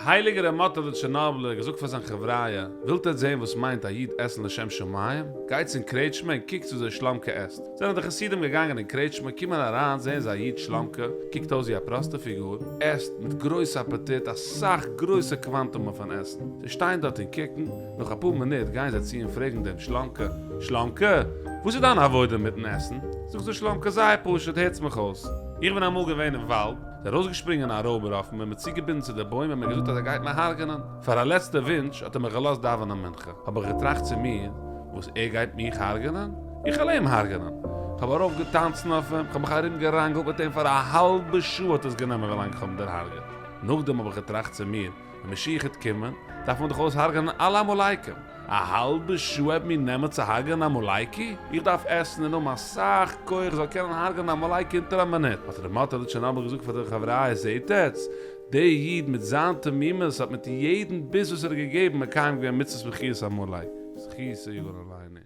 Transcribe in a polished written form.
דער הייליגער ר' מאטעלע טשערנאבלער האט געזאגט פאר זיין חבריא, ווילט עטץ זען וואס מיינט א איד עסן לשם שמים? גייטס אין קרעטשמע און קוקטס וויאזוי שלאמקע עסט. זענען די חסידים געגאנגען אין קרעטשמע, קומען אריין זעען זיי א איד שלאמקע, קוקט אויס ווי א פראסטע פיגור, עסט מיט גרויס אפעטיט אסאך גרויסע קוואנטומען פון עסן. זיי שטייען דארט און קוקן, נאך אפאר מינוט גייען זיי צו און פרעגן דעם שלאמקע, שלאמקע, וואס איז דיין עבודה מיטן עסן? זאגט זיי שלאמקע, זייער פשוט, הערטס מיך אויס, איך בין אמאל געווען אין וואלד, איז ארויסגעשפרינגען א רויבער אויף מיר, מיר צוגעבינדן צו די בוים און מיר געזאגט אז ער גייט מיר הרג'נען. פאר א לעצטע ווינטש האט ער מיך געלאזט דאווענען מנחה. האב איך געטראכט צו מיר, וואס ער גייט מיך הרג'נען? איך וועל אים הרג'נען! כ'האב ארויפגעטאנצן אויף אים, כ'האב מיך ארומגעראנגלט מיט אים, פאר א האלבע שעה האט עס גענומען ווילאנג כ'האב אים דערהרג'עט. נאכדעם האב איך געטראכט צו מיר, ווען משיח העט קומען, דארף מען דאך אויסהרג'נען אלע עמלקים. א האלבע שעה העט מיר נעמען צו הרג'נען עמלקי? איך דארף עסן און האבן אסאך כח איך זאל קענען הרג'נען עמלקי אונטער א מינוט. האט ר' מאטעלע טשערנאבלער געזאגט פאר די חבריא, זעהט עטץ, דער איד מיט זיין תמימות האט מיט יעדן ביס וואס ער האט געגעבן מקיים געווען מצוות מחיית עמלק. זכותו יגן עלינו.